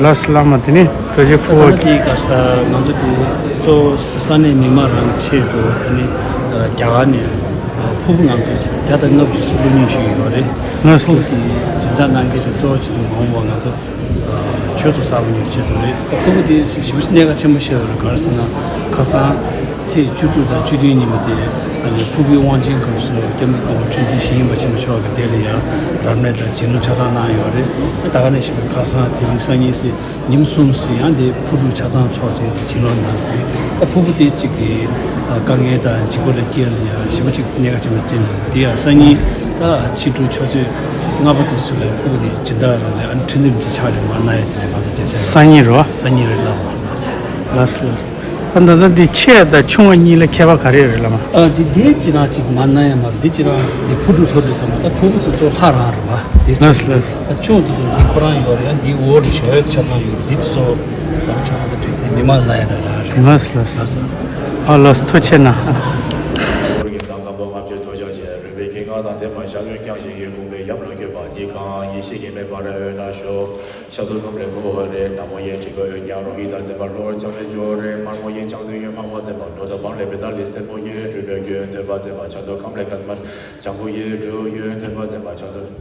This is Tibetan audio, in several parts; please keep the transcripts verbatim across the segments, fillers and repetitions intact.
ལགས་སོ་བླ་མ། དེ་ནས་རྡོ་རྗེ་ཕུར་བུ། ད་ལྟ་དེའི་སྐབས་སུ་ང་ཚོ་དེ་གཙོ་བོ་ས་གནས་མི་མང་རང་ཆེད་དུ་ཨ་ནི་རྒྱ་གར་ནས་ཕུར་བུ་ང་ཚོ་བརྒྱ་དང་ལྔ་བཅུ་སོ་བདུན་ཉིན་ཞུས་ཡོད་རེད། ལགས་སོ། ཕུར་བུ་དེ་སྦྱིན་བདག་གནང་མཁན་དེ་གཙོ་བོ་ཆེད་དུ་མ་འོངས་པ་ང་ཚོ་ཆོས་ཚོགས་གསར་པ་ཉོ་ཆེད་དུ་རེད། ཕུར་བུ་དེ་ཞིབ་ཞིབ་གནད་འགག་ཆེན་པོ་ཤོས་རེད། ག་རེ་ཟེར་ན་ཁ་སང་ཚེས་བཅུ་དྲུག་དང་བཅུ་བདུན་ཉིན་མོ་དེ་ཕུར་བུའི་དབང་ཆེན་སྐབས་སུ་སྐྱབས་མགོན་གོང་མ་ཁྲི་འཛིན་ཞི་མི་དབང་ཆེན་པོ་མཆོག་གིས་དེ་ལ་ཡང་རབ་གནས་དང་བྱིན་རླབས་ཆ་ཚང་གནང་ཡོད་རེད། ད་ག་ནང་བཞིན་ཁ་སང་དེ་རིང་སང་ཉིན་སྲིད་ཉིན་གསུམ་སྲིད་ཡང་དེ་ཕུར་བུ་ཆ་ཚང་ཚོགས་བྱས་ཏེ་བྱིན་རླབས་གནང་ཡོད་རེད། ཕུར་བུ་དེ་གཅིག་གིས་དཀའ་ངལ་དང་འཇིགས་པ་ལ་སྐྱེལ་ཡང་ཞིབ་པོ་གཅིག་གནད་འགག་ཆེན་པོ་བརྩིས་གནང་འདུག་དེ་ཡང་སང་ཉིན་ད་ཕྱི་དྲོ་ཆུ་ཚོད་ལྔ་པ་དུས་ཚོད་ལ་ཕུར་བུ་དེ་སྦྱིན་བདག་རང་ལ་ཨ་ནི་ཁྲི་འཛིན་གྱི་ཕྱག་ལས་མ་གནང་ཡ་དེ་ལས་ང་ཚོ་མཇལ་ཆ་ཡོད། སང་ཉིན་རེད་བ། སང་ཉིན་རེད་ལགས། ལགས་སོ་ལགས་སོ། ད་ད་ལྟ་འདི་ཆེ་དང་ཆུང་བ་གཉིས་ལ་ཁྱད་པར་ག་རེ་རེད་བླ་མ། ཨ་འདི་འདི་ཅི་རང་གཅིག་མ་གནང་ཡ་མ་རེད། འདི་ཅི་རང་འདི་ཕུར་བུ་ཚོ་འདི་ཚང་མ་ད་ཕུར་བུ་ཚོ་གཙོ་ལྷ་རང་རེད་བ། འདི་ལགས་སོ་ལགས་སོ། ད་ཆུང་དེ་ཚོ་འདི་ཁོ་རང་ཡོད་རེད། ཡང་འདི་འོག་ལ་ཞོ་ཡོད་ཆ་ཚང་ཡོད་རེད། འདི་ཚོ་ད་ཆ་ཚང་ད་འདྲ་དེ་མི་མང་ལ་ཡ་ར་ར་རེད། ལགས་སོ་ལགས་སོ། ལགས་སོ། ཨ་ལགས་སོ། ཐུགས་རྗེ་གནང་། རིན་ཐང་སྐམ་པོ་ལྔ་བཅུ་ཐོག་ཤ་ཆེ་རིན་པའི་ཁེ་ང་དང་ལྡན་པ་ཤ་ཡོན་རྐྱང་ཞིང་ཡོན་གོང་མའི་ཡབ་ལ་འཁོད་པ་ཉིད་གང་ཡེ་ཤེས་ཀྱི་མེ་འབར་འོད་ན་ཤོག་ཤ་དུ་ཁམ་ལས་ངོ་བོ་རེ་ན་མོ་ཡེ་ཁྲི་གོ་ཡོན་རྐྱང་རོ་ཧི་ད་ཙེ་པ་ལོར་ཆང་ལས་ཇོ་རེ་མར་མོ་ཡེ་ཆང་དུ་ཡོན་ཕང་བ་ཙེ་པ་ནོ་ད་བམ་ལས་བེ་ད་ལི་སེར་མོ་ཡེ་གྲུ་བེ་ཡོན་ཐོད་པ་ཙེ་པ་ཆང་དུ་ཁམ་ལས་ཁ་ཙེ་མ་ཇང་བུ་ཡེ་གྲུ་ཡོན་ཐོད་པ་ཙེ་པ་ཆང་དུ།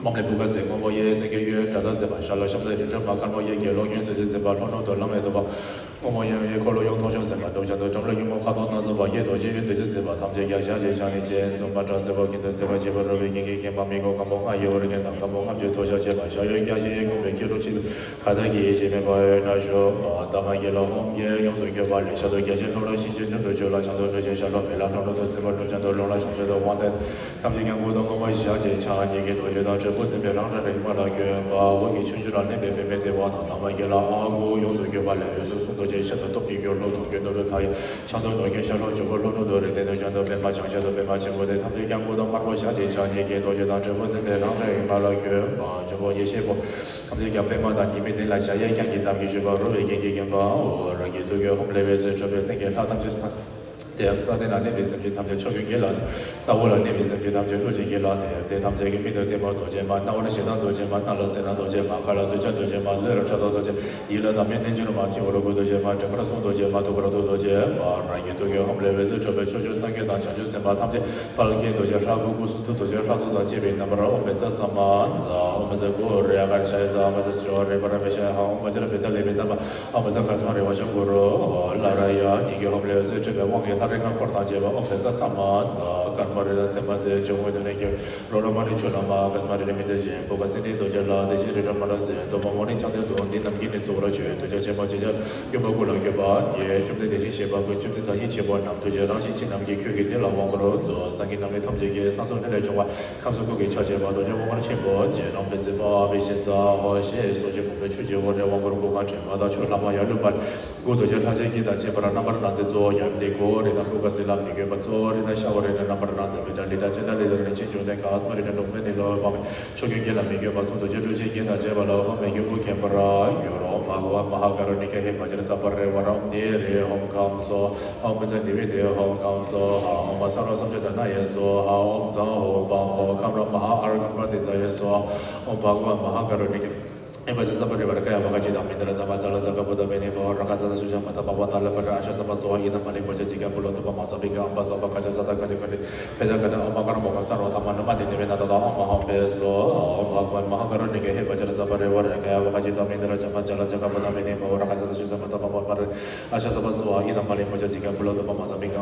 མམ་ལས་བུ་ག་ཟེ་སྔོན་པོ་ཡེ་སེང་གེ་ཡོན་དྲ་ད་ཙེ་པ་ཤ་ལ་ཤམ་ཟེ་རི་ཁྲོད་མ་ཁར་མོ་ཡེ་གེ་ལོ་ཡོན་ཟེ་ཟེ་ཙེ་པ་ལྷོ་ནུབ་ཏུ་ལམ་མེ་ཏོ་པ། སྔོན་མོ་ཡོན་ཡེ་འཁོར་ལོ་ཡོན་ཐོག་ཤོ་ཟེ་པ་ནུབ་བྱང་དུ་གྲམ་ལ་ཡུ་མོ་ཁ་དོག་སྣ་ཚོགས་པ་ཡེ་རྡོ་རྗེ་ཡོན་རྡོ་རྗེ་ཟེ་པ་ཐམས་ཅད་ཡ་ཤ་ཅེ་ཤ་ནི་ཅེ་སུམ་པ་དྲ་ཟེ་བ་ཀིན་ཏུ་ཟེ་བ་ཅེ་བ་རོ་བེ་ཀིན་གི་ཀེན་པ་མི་གོ་ཀམ་པོ་ལྔ་ཡེ་བོ་རེ་ཀེན་དང་ཀམ་པོ་ལྔ་བཅུ་ཐོག་ཤ་ཅེ་པ་ཤ་ཡོན་རྐྱང་ཞིང་ཡེ་གོང་མའི་ཁེ་རུ་ཆིབས། ཁ་ཏ་གི་ཡེ་ཤེས་མེ་བ་ཡོད་ན་ཤོ། ད་མ་གི་ལ་ཧོམ་གྱི་ཡོངས་སུ་ཁྱབ་པ་ལས་ཤ་དོ་རྒྱ་ཆེན་ལྷོ་ར་ཤིང་ཆེན་ནུབ་ཏུ་ཆོས་ལ་བྱང་དུ་ནུབ་ཆེན་ཤར་ལྷོ་མེ་ལ་ལྷོ་ནུབ་ཏུ་སེར་པོ་ནུབ་བྱང་དུ་ལོང་ལ་བྱང་ཤར་དུ་དབང་ཐལ། ཐམས་ཅད་ཀྱང་སྐུ་གདུང་སྔོན་པོ་ཞག་གཅིག་ཕྱག་གཉིས་ཀྱི་རྡོ་རྗེ་དང་དྲིལ་བུ་འཛིན་པའི་རང་སྒྲ་རིག་པ་ལ་བཀོད་པ། འོག་གི་ཆོས་འབྱུང་ལ་གནས་པའི་པདྨའི་ལྟེ་བ་དང་། ད་མ་གི་ལ་ཨ་ཁུ་ཡོངས་སུ་གྱུར་པ་ལས་འོད་ཟེར་གསུང་རྡོ་རྗེ་ཤ་དང་སྟོབས་ཀྱི་རྒྱུ་ལྷོ་དང་རྒྱུ་ནོར་བུ་མཐའ་ཡས། བྱང་དུ་ནོར་སྐྱོན་ཤར་ལྷོ་ཇོ་བོ་ལྷོ་ནུབ་ཏུ་རིགས་ལྡན་ནུབ་བྱང་དུ་པདྨ་བྱང་ཤར་དུ་པདྨ་ཆེན་པོ་སྟེ། ཐམས་ཅད་ཀྱང་སྐུ་གདུང་དམར་པོ་ཞག་གཅིག་ཕྱག་གཉིས་ཀྱི་རྡོ་རྗེ་དང་དྲིལ་བུ་འཛིན་པའི་རང་སྒྲ་རིག་པ་ལ་བཀོད་པ། འབྱུང་པོ་ཡེ་ཤེས་པོ། ཐམས་ཅད་ཀྱང་པདྨ་དང་ཉི་མའི་གདན་ལ་བཞག་ཡས་རྐྱང་གི་གདམས་ཀྱི་བཞུགས་པ་རོལ་པའི་རྒྱན་གྱིས་བརྒྱན་པའོ། རང་གི་ཐུགས་ཀྱི་ཧོམ་ལས་འོད་ཟེར་འཕྲོས་པའི་སྟེང་གི་ལྷ་ཐམས་ཅད་ལྷ། དེ་ཡང་ས་སྟེང་ན་གནས་པའི་སེམས་ཅན་ཐམས་ཅད་ཆོས་ཀུན་དགེ་ལ་དེ། ས་འོག་ལ་གནས་པའི་སེམས་ཅན་ཐམས་ཅད་ཀླུ་ཅན་དགེ་ལ་དེ། དེ་ཐམས་ཅད་ཀྱི་མིག་ཏུ་བརྟན་པ་རྡོ་རྗེ་མ། རྣ་བར་ཞེ་སྡང་རྡོ་རྗེ་མ། སྣ་ལ་སེར་སྣ་རྡོ་རྗེ་མ། ཁ་ལ་གདུལ་བྱ་རྡོ་རྗེ་མ། ལུས་ལ་ཕྲག་དོག་རྡོ་རྗེ། ཡིད་ལ་དམ་ཉམས་རྣལ་འབྱོར་མ། སྤྱི་བོར་སྐུ་རྡོ་རྗེ་མ། དྲན་པར་གསུང་རྡོ་རྗེ་མ། ཐུགས་ཁར་ཐུགས་རྡོ་རྗེ་མ། རང་གི་ཐུགས་ཀྱི་ཧོམ་ལས་འོད་ཟེར་འཕྲོས་པའི་ཕྱོགས་བཅུའི་སངས་རྒྱས་དང་བྱང་ཆུབ་སེམས་དཔའ་ཐམས་ཅད། དཔལ་མགོན་རྡོ་རྗེ། ལྷ་སྐུ་སྐུ་གསུང་ཐུགས་རྡོ་རྗེ། ལྷ་ཚོགས་དང་བཅས་པའི་རྣམ་པར་ཨོཾ་བཛྲ་ས་མ་ཛཿ། ཨོཾ་བཛྲ་གུ་རུ་ཡ་ག་ར་ཤ་ཡ་ཛཿ། ཨོཾ་བཛྲ་ཤྲཱི་ཡ་རེ་པ་ར་མེ་ཤ་ཡ་ཧ། ཨོཾ་བཛྲ་བེ་ཏ་ལེ་བེ་ཏ་པ། ཨོཾ་བཛྲ་ཁ་ཙ་མ་རེ་བ་ཤ་གུ་རུ་ལ་ར་ཡ། ཉིད་ཀྱི་ཧོམ་ལས་འོད་ཟེར་འཕྲོས་པའི་དབང་གིས་ལྷ་རིགས་ལྔ་འཁོར་དང་བཅས་པ་ཨོཾ་བཛྲ་ས་མ་ཛཿ། ཀརྨ་རི་དྭགས་ཚེ་དཔག་ཚེ་འབྱུང་པོ་དུད་འགྲོའི་སྐྱེ་བོ། རོ་རོ་མ་ཎི་ཆུ་ལ་མ། ཀ་ཙ་མ་རེ་རེ་མི་ཚེ་བཞིན་པོ་ཀ་སི་ནི་རྡོ་རྗེ་ལ། དེ་བཞིན་རི་བྲག་མ་འདྲ་ཚེ་དོ་མ་མོ་ནི་ཕྱག་མདུན་དུ། འདི་རྣམས་ཀྱིས་ནི་གཙོ་བོར་བྱོན། གདུལ་བྱ་ཆེན་པོ་བྱེ་བྲག་ཡུམ་གྱི་སྐུ་ལ་འཁོད་པ་ཉིད། བཅོམ་ལྡན་དེ་བཞིན་གཤེགས་པ་ཀུན། བཅོམ་ལྡན་བདག་ཉིད་ཆེན་པོ་རྣམས། ཐུགས་རྗེས་རང་བཞིན་ཅན་རྣམས་ཀྱིས། ཁྱོད་ཀྱི་བསྟན་ལ་དབང་བསྐུར་མཛོད། སངས་རྒྱས་རྣམས་ནི་ཐམས་ཅད་ཀྱིས། སངས་རྒྱས་ནི་ལས་བྱུང་བ། ཁམས་གསུམ་འཁོར་གྱི་ཆ་བྱེད་པ། རྡོ་རྗེ་དབང་བསྐུར་ཆེན་པོ་རྗེ་རྣམས་མི་འཛིན་པ་བི་ཤྭ་ཙ་ཧོ་ཞེས་སོགས་ཀྱི་བུམ་པའི་ཆུ་བཞི་བོ་ནས་དབང་བསྐུར་དགུ་གང་དྲན་མ་དང་ཆུ་ལྷག་མ་ཡར་བླུགས་པ། སྐུ་རྡོ་རྗེ་ལྷ་ཆེན་དཀྱིལ་དང་བཅས་པར་རྣམ་པར་སྣང་མཛད་གཙོ་བོ་ཡབ་ཡུམ་ཏེ་གུ་རུ་རི་དྭགས་པུ་ཀ་སི་ལ་མི་བསྐྱོད་པ། གཙོ་བོ་རི་དྭགས་ཤ་བ་རི་ནས་རྣམ་པར་སྣང་མཛད་པའི་དགྲ་ལི་དྭགས་ཅན་དགྲ་ལི་དྭགས་རིན་ཆེན་འབྱུང་ལྡན་གང་། ཨ་སི་མ་རི་དྭགས་འབྲོང་པའི་ནི་ལོ་བ་མེ། ཆོས་ཀུན་རྒྱན་ལ་མི་བསྐྱོད་པ་གསུང་རྡོ་རྗེ་གླུ་ཆེན་རྒྱན་དང་བཅས་པ་ལ་དབང་མི་བསྐྱོད་དབུ་མཁྱེན་པར་འགྱུར་རོ། ཨོཾ་བྷ་ག་ཝན་མ་ཧཱ་ཀ་རུ་ཎི་ཀ་ཧེ་བཛྲ་ས་པ་རི་ཝཱ་ར། ཨོཾ་དྷཱི་རེ་ཧཱུྃ་ཁཾ་སྭཱ་ཧཱ། ཨོཾ་བཛྲ་ནི་བི་ཏེ་ཧཱུྃ་ཁཾ་སྭཱ་ཧཱ། ཨོཾ་ས་རོ་སཾ་ཤུདྡྷ་ན་ཡེ་སྭཱ་ཧཱ། ཨོཾ་ཛཿ་ཧཱུྃ་བཾ་ཧོཿ་ཁཾ་ར་མ་ཧཱ་ཨརྒྷཾ་པྲ་ཏཱིཙྪ་ཡེ་སྭཱ་ཧཱ། ཨོཾ་བྷ་ག་ཝན་མ་ཧཱ་ཀ་རུ་ཎི་ཀ་ཧེ་བཛྲ་ས་པ་རི་ཝཱ་ར་ཀཱ་ཡ་ཝཱ་ཀ་ཙི་ཏ་མནྡ་ར་ཛ་མ་ཛ་ལ་ཛ་ག་པུ་ཏ་བེ་ནི་བྷ་བ་ར་ཀ་ཙ་ན་སུ་ཇ་མ་ཐ་པ་བ་ཏ་ལ་པ་ར་ཨ་ཤ་ས་པ་སྭཱ་ཧཱ། ཨི་དམ་པཱ་ལི་པུ་ཅ་ཛི་ཀ་པུ་ལོ་ཏ་པ་མ་ས་བི་ཀ་ཨམ་བ་ས་པ་ཀ་ཅ་ས་ཏ་ཀ་ནི་ཀ་ནི་ཕེ་ད་ཀ་ད། ཨོཾ་ཨ་ཀ་ར་མོ་ཀ་ས་རོ་ཐ་མ་ནུ་མ་ཏི་ནི་བེ་ན་ཏ་ཏ། ཨོཾ་མ་ཧོཾ་བེ་སྭཱ་ཧཱ། ཨོཾ་བྷ་ག་ཝན་མ་ཧཱ་ཀ་རུ་ཎི་ཀ་ཧེ་བཛྲ་ས་པ་རི་ཝཱ་ར་ཀཱ་ཡ་ཝཱ་ཀ་ཙི་ཏ་མནྡ་ར་ཛ་མ་ཛ་ལ་ཛ་ག་པུ་ཏ་བེ་ནི་བྷ་བ་ར་ཀ་ཙ་ན་སུ་ཇ་མ་ཐ་པ་བ་པ་ར་ཨ་ཤ་ས་པ་སྭཱ་ཧཱ། ཨི་དམ་པཱ་ལི་པུ་ཅ་ཛི་ཀ་པུ་ལོ་ཏ་པ་མ་ས་བི་ཀ།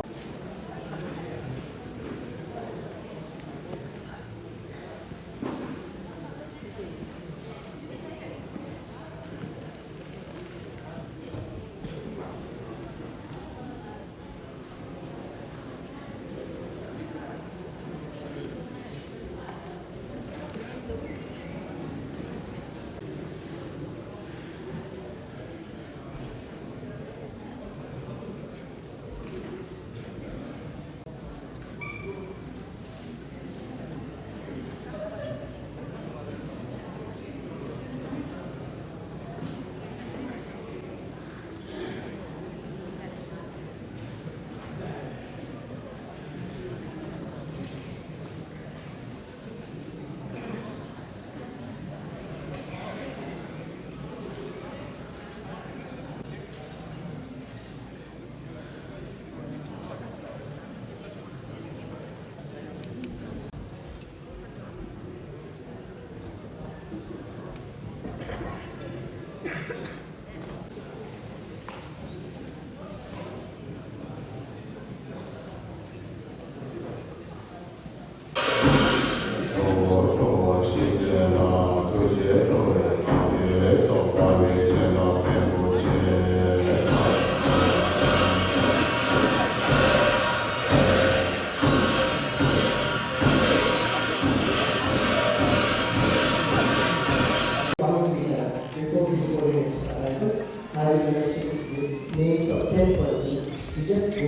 names of ten persons, you just go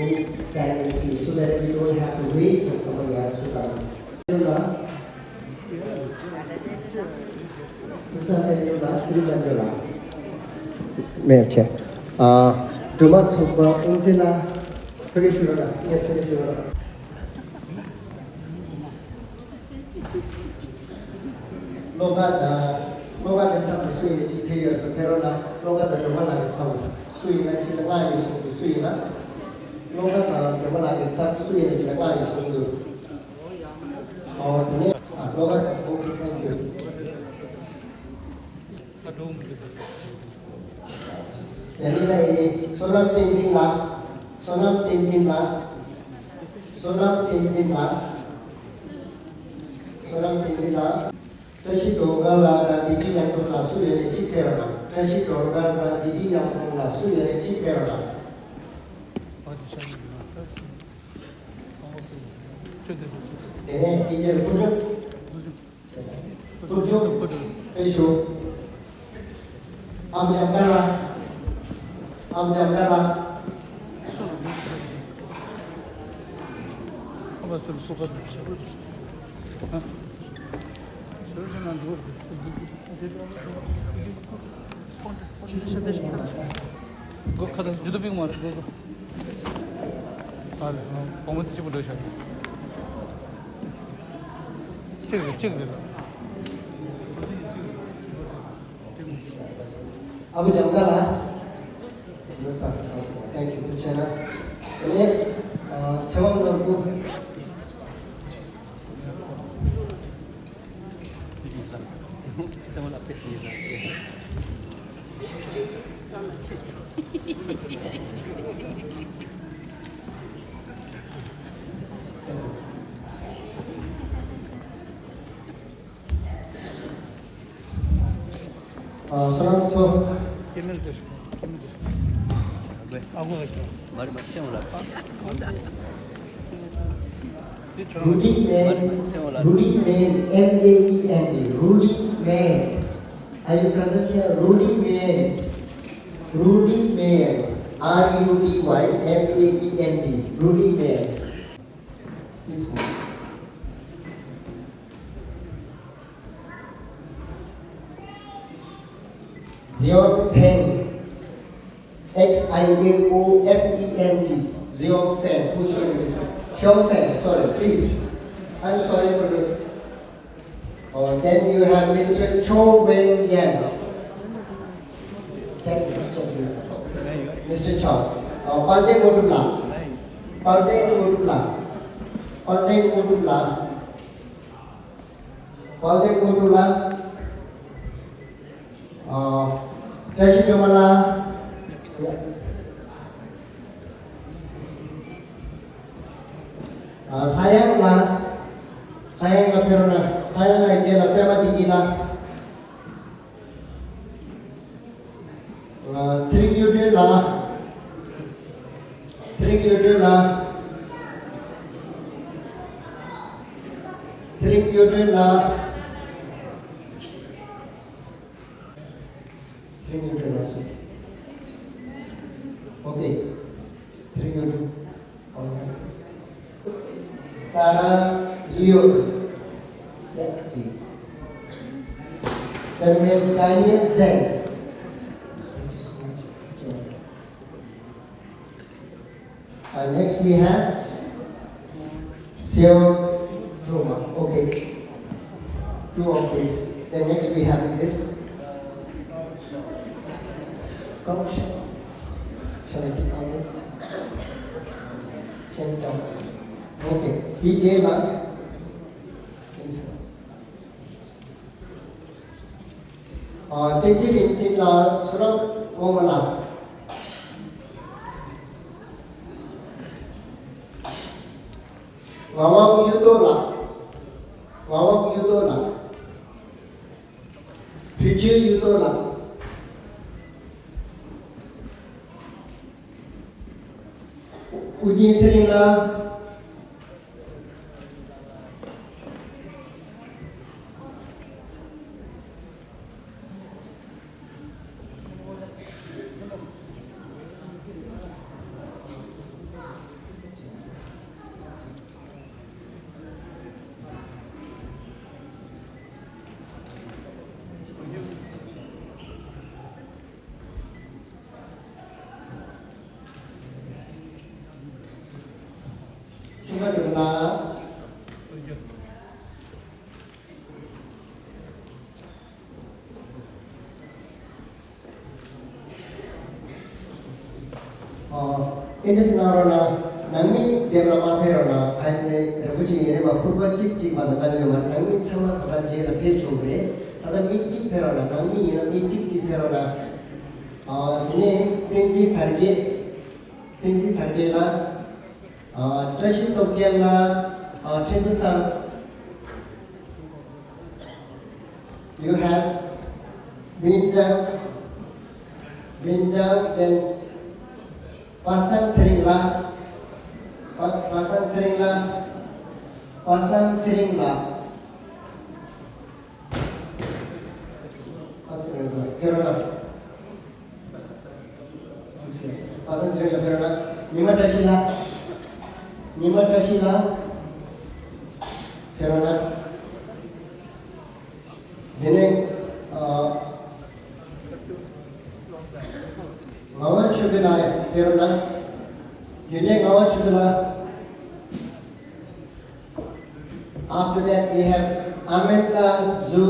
stand in queue so that you don't have to wait for somebody else to come. མེད་བྱས། ཨ། སྒྲོལ་མ་ཚོགས་པ་དབུ་འཛིན་ལགས་ཕ་གི་ཞུ་རོགས་ལ། ངས་ཕ་གི་ཞུ་རོགས་ལ། བློ་དགའ་དང་། བློ་དགའ་གི་མཚམས་སུ་སུ་ཡིན་ནའི་གཅིག་ཕེབས་ཡོད་སོང་། ཕེབས་རོགས་གནང་། བློ་དགའ་དང་སྒྲོལ་མ་ལགས་ཀྱི་མཚམས་སུ་སུ་ཡིན་ན་གཅིག་ལ་ལྔ་ཡོད་སོང་དུས། སུ་ཡིན་ན། བློ་དགའ་དང་སྒྲོལ་མ་ལགས་ཀྱི་མཚམས་སུ་སུ་ཡིན་ན་གཅིག་ལ་ལྔ་ཡོད་སོང་དུས། ཨོ། དེ་ནས། ཨ། བློ་དགའ་ཚང་། Okay, thank you. དེ་ནས་ད་ཨེ་ནི་བསོད་ནམས་བསྟན་འཛིན་ལགས། བསོད་ནམས་བསྟན་འཛིན་ལགས། བསོད་ནམས་བསྟན་འཛིན་ལགས། བསོད་ནམས་བསྟན་འཛིན་ལགས། བཀྲ་ཤིས་སྒྲོལ་དཀར་ལགས་དང་བདེ་སྐྱིད་གཡང་འཛོམས་ལགས་སུ་ཡོད་ནའི་གཅིག་ཕེབས་རོགས་གནང་། བཀྲ་ཤིས་སྒྲོལ་དཀར་དང་བདེ་སྐྱིད་གཡང་འཛོམས་ལགས་སུ་ཡོད་ནའི་གཅིག་ཕེབས་རོགས་གནང་། དེ་ནས་དེ་ཡར་བུ་ཕྲུག་ཐུབ་ཆུང་། དཔེ་ཞུ། ཨམ་འཇམ་དཀར་ལགས། ཨམ་འཇམ་དཀར་ལགས། གོ་ཁ་ད་ཇུ་དུ་པིང་མ་རེད། གོ་གོ། ཨ་ལེ། ཨ། གོང་མ་སི་གཅིག་པུ་འགྲོ་ཤག་གཅིག་རེད། གཅིག་རེད། ཨ་བུ་འཇམ་དཀར་ལགས། ལོ་སར། Thank you. ཐུགས་རྗེ་གནང་། དེ་ནས། ཨ། ཚེ་དབང་ནོར་བུ། ཨ། བསོད་ནམས་མཚོ། སྐྱེ་དམན་དུ། སྐྱེ་དམན་དུ། ཨ་ཁུ། ཨ་ཁུ། མ་རེད་མ་རེད། ཚེ་དབང་ལགས། Rudy Main. Rudy Main, M A E N D. Rudy Main. Are you present here? Rudy Main. Rudy Main. R U D Y M A E N D. Rudy Main. Please move. Xiaofeng. X I A O F E N G. Xiaofeng. Who's your name? Xiaofeng. Sorry, please. I'm sorry for the. Oh, then you have Mister Cho Wen Yan. Check this, check this. Mister Cho. Oh, དཔལ་ལྡན་དངོས་གྲུབ་ལགས། དཔལ་ལྡན་དངོས་གྲུབ་ལགས། དཔལ་ལྡན་དངོས་གྲུབ་ལགས། དཔལ་ལྡན་དངོས་གྲུབ་ལགས། ཨ། བཀྲ་ཤིས་སྒྲོལ་མ་ལགས། ཨ། ལྷ་དབྱངས་ལགས། ལྷ་དབྱངས་ལགས་ཕེབས་རོགས་གནང་། ལྷ་དབྱངས་ལགས་རྗེས་ལ་པད་མ་བདེ་སྐྱིད་ལགས། ཚེ་རིང་གཡུ་སྒྲོན་ལགས། ཚེ་རིང་གཡུ་སྒྲོན་ལགས། ཚེ་རིང་གཡུ་སྒྲོན་ལགས། ཚེ་རིང་གཡུ་སྒྲོན་ལགས་སུ། Okay. ཚེ་རིང་གཡུ་སྒྲོན། Sarah Liu. Yeah, please. Then we have Daniel Zhang. Thank you so much. Yeah. Uh, next we have Seo Roma. Okay. Two of these. Then next we have this. Gao Shao. Shall I click on this? Shall I click on? Okay. D J ལགས། ཨ། བསྟན་འཛིན་རིན་ཆེན་ལགས། བསོད་ནམས་དངོས་གྲུབ་ལགས། ངག་དབང་གཡུ་ཐོག་ལགས། ངག་དབང་གཡུ་ཐོག་ལགས། ཕུལ་ཆོས་གཡུ་ཐོག་ལགས། ཨུ་རྒྱན་ཚེ་རིང་ལགས། ཨ་ཨེ་འདྲ་ཟེར་གནང་རོགས་གནང་། ནང་མི་སྡེབ་ལ་མ་ཕེབས་རོགས་གནང་། ག་ཟེར་ནས་རིན་པོ་ཆེ་ཡིན་རེད་མ། ཕུར་པ་གཅིག་གཅིག་མ་གཏོགས་གནང་གི་ཡོད་མ་རེད། ནང་མི་ཚང་མ་ད་ལྟ་རྗེས་ལ་ཕེབས་བྱུང་རེད། ད་ལྟ་མི་གཅིག་ཕེབས་རོགས་གནང་། ནང་མི་ཡིན་ན་མི་གཅིག་གཅིག་ཕེབས་རོགས་གནང་། ཨ་དེ་ནས་བསྟན་འཛིན་དར་རྒྱས། བསྟན་འཛིན་དར་རྒྱས་ལགས། ཨ་བཀྲ་ཤིས་སྟོབས་རྒྱལ་ལགས། ཨ་ཁྲེན་ཏུ་ཚང་། You have Minjang, Minjang, then པ་སངས་ཚེ་རིང་ལགས། པ་པ་སངས་ཚེ་རིང་ལགས། པ་སངས་ཚེ་རིང་ལགས། པ་སངས་ཚེ་རིང་ལགས། ཕེབས་རོགས་གནང་། པ་སངས་ཚེ་རིང་ལགས་ཕེབས་རོགས་གནང་། ཉི་མ་བཀྲ་ཤིས་ལགས། ཉི་མ་བཀྲ་ཤིས་ལགས་ཕེབས་རོགས་གནང་། དེ་ནས་ཨ་ངག་དབང་ཆོས་འཕེལ་ལགས་ཕེབས་རོགས་གནང་། རྒྱུན་ལས་ངག་དབང་ཆོས་འཕེལ་ལགས། After that, we have Amanda Zhu.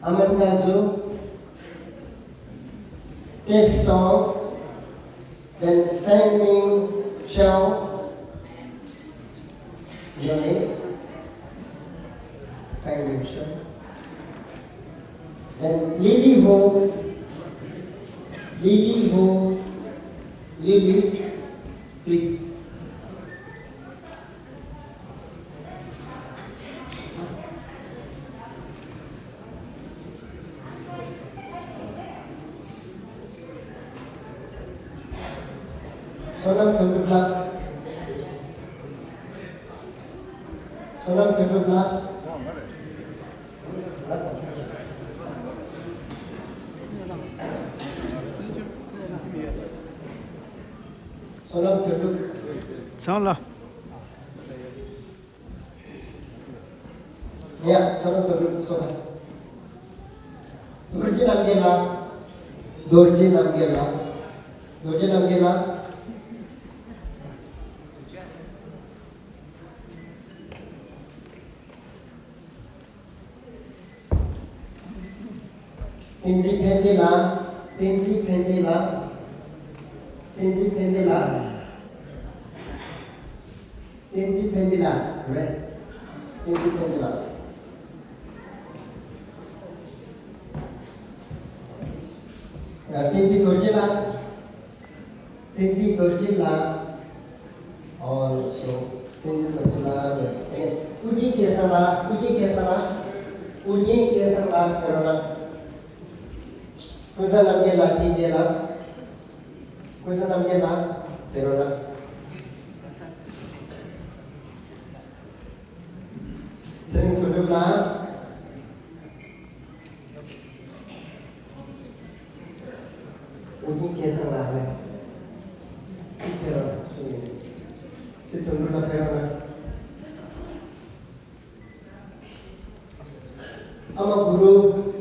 Amanda Zhu. This song, then Feng Ming Xiao. Your name? Feng Ming Xiao. Then Lily Ho. Lily Ho. Lily, please. བསོད་ནམས་དོན་གྲུབ་ལགས། བསོད་ནམས་དོན་གྲུབ་ལགས། བསོད་ནམས་དོན་གྲུབ། ཚང་ལ། ཡ། བསོད་ནམས་དོན་གྲུབ་སོང་། རྡོ་རྗེ་རྣམ་རྒྱལ་ལགས། རྡོ་རྗེ་རྣམ་རྒྱལ་ལགས། རྡོ་རྗེ་རྣམ་རྒྱལ་ལགས། བསྟན་འཛིན་ཕན་བདེ་ལགས། བསྟན་འཛིན་ཕན་བདེ་ལགས། བསྟན་འཛིན་ཕན་བདེ་ལགས། བསྟན་འཛིན་ཕན་བདེ་ལགས་རེད། བསྟན་འཛིན་ཕན་བདེ་ལགས། ཡ། བསྟན་འཛིན་རྡོ་རྗེ་ལགས། བསྟན་འཛིན་རྡོ་རྗེ་ལགས། ཨོ་ལགས་སོ། བསྟན་འཛིན་རྡོ་རྗེ་ལགས་རེད། དེ་ནས་ཨུ་རྒྱན་སྐལ་བཟང་ལགས། ཨུ་རྒྱན་སྐལ་བཟང་ལགས། ཨུ་རྒྱན་སྐལ་བཟང་ལགས་ཕེབས་རོགས་གནང་། ཀུན་བཟང་རྣམ་རྒྱལ་ལགས་དེའི་རྗེས་ལ། ཀུན་བཟང་རྣམ་རྒྱལ་ལགས་ཕེབས་རོགས་གནང་། ཚེ་རིང་དོན་གྲུབ་ལགས། ཨུ་རྒྱན་སྐལ་བཟང་ལགས་རེད། ཅིག་ཕེབས་རོགས་གསུངས་ཡོད། ཚེ་དོན་གྲུབ་ལགས་ཕེབས་རོགས་གནང་། ཨ་མ་གུ་རུ།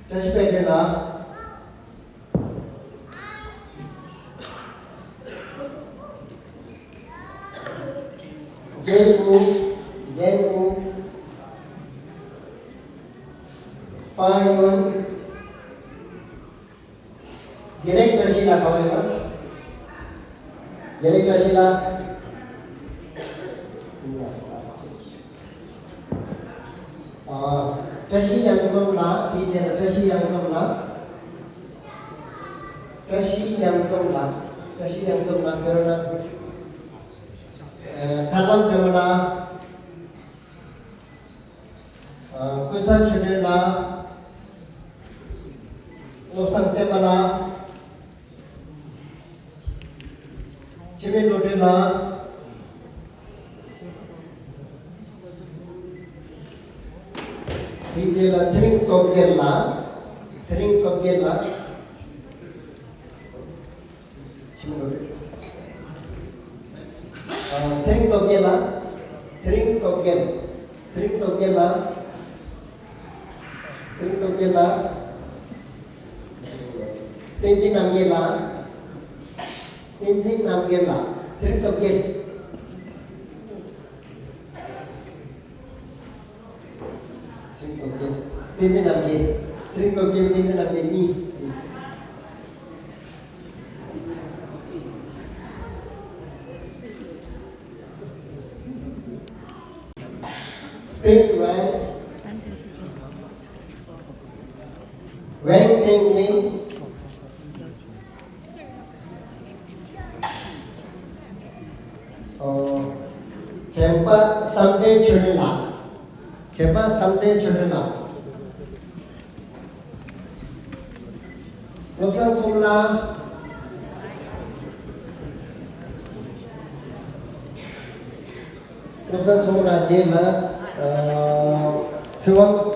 བཀྲ་ཤིས་དཔལ་ལྡན་ལགས། རྒྱན་ཨུ། རྒྱན་ཨུ། ཧྥང་ཡུན། དགེ་ལེགས་བཀྲ་ཤིས་ལགས་ག་པར་ཡོད་ན། དགེ་ལེགས་བཀྲ་ཤིས་ལགས། ཨ། བཀྲ་ཤིས་གཡང་འཛོམས་ལགས། དེའི་རྗེས་ལ་བཀྲ་ཤིས་གཡང་འཛོམས་ལགས། བཀྲ་ཤིས་གཡང་འཛོམས་ལགས། བཀྲ་ཤིས་གཡང་འཛོམས་ལགས་ཕེབས་རོགས་གནང་། ཨ། ཐར་ལམ་སྒྲོལ་མ་ལགས། ཨ། ཀུན་བཟང་ཆོས་སྒྲོན་ལགས། བློ་བཟང་བསྟན་པ་ལགས། འཆི་མེད་བློ་གྲོས་ལགས། དེའི་རྗེས་ལ་ཚེ་རིང་སྟོབས་རྒྱལ་ལགས། ཚེ་རིང་སྟོབས་རྒྱལ་ལགས། འཆི་མེད་བློ་གྲོས། ཨ། ཚེ་རིང་སྟོབས་རྒྱལ་ལགས། ཚེ་རིང་སྟོབས་རྒྱལ། ཚེ་རིང་སྟོབས་རྒྱལ་ལགས། ཚེ་རིང་སྟོབས་རྒྱལ་ལགས། བསྟན་འཛིན་རྣམ་རྒྱལ་ལགས། བསྟན་འཛིན་རྣམ་རྒྱལ་ལགས། ཚེ་རིང་སྟོབས་རྒྱལ། རིང་སྟོབས་རྒྱལ། བསྟན་འཛིན་རྣམ་རྒྱལ། ཚེ་རིང་སྟོབས་རྒྱལ། བསྟན་འཛིན་རྣམ་རྒྱལ་གཉིས། སྤེན་ཝེང་། ཝེང་ཕིང་ལིན། ཨོ། མཁན་པ་བསམ་གཏན་ཆོས་སྒྲོན་ལགས། མཁན་པ་བསམ་གཏན་ཆོས་སྒྲོན་ལགས། བློ་བཟང་ཚོང་ལགས། བློ་བཟང་ཚོང་ལགས་རྗེས་ལ། ཨ། ཚེ་དབང་།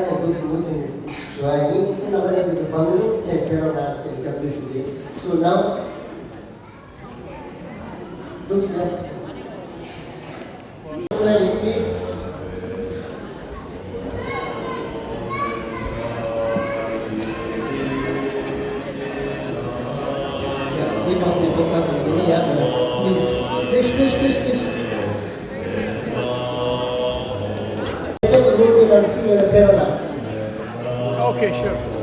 ཚོགས་འདུ་ཞུ་གི་འདུག་ཞུ་བ་ཡིན། ཁྱེད་རྣམ་པ་ལ་དེ་ཚོ་བང་རིམ་ཆེད་ཕེབས་རོགས་གནང་ཟེར་སྐྱབས་བཅོལ་ཞུ་གི་ཡིན། So now, look here. Please. Okay, sure.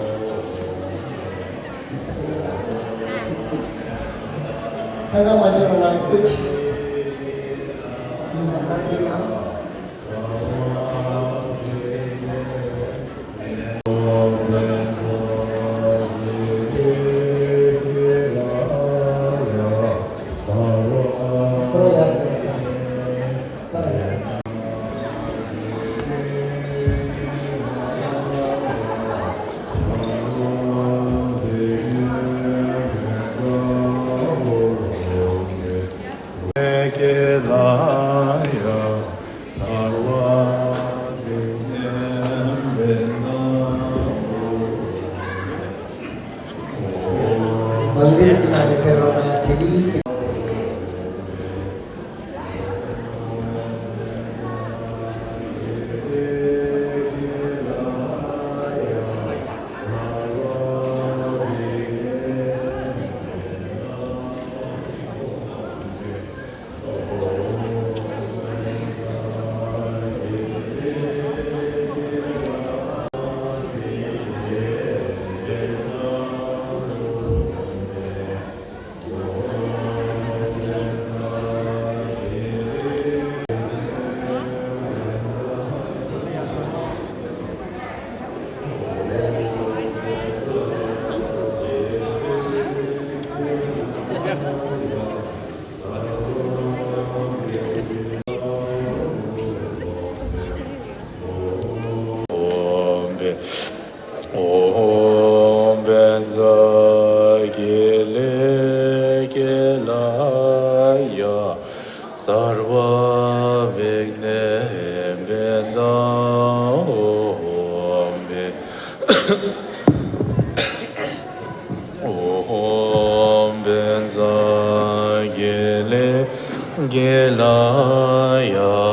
ཨོཾ་བཛྲ་ཀི་ལི་ཀི་ལ་ཡ། སརྦ་བིགྷྣེ་པིན་ཌཱ། ཨོཾ་བཛྲ། ཨོཾ་བཛྲ་ཀི་ལི་ཀི་ལ་ཡ།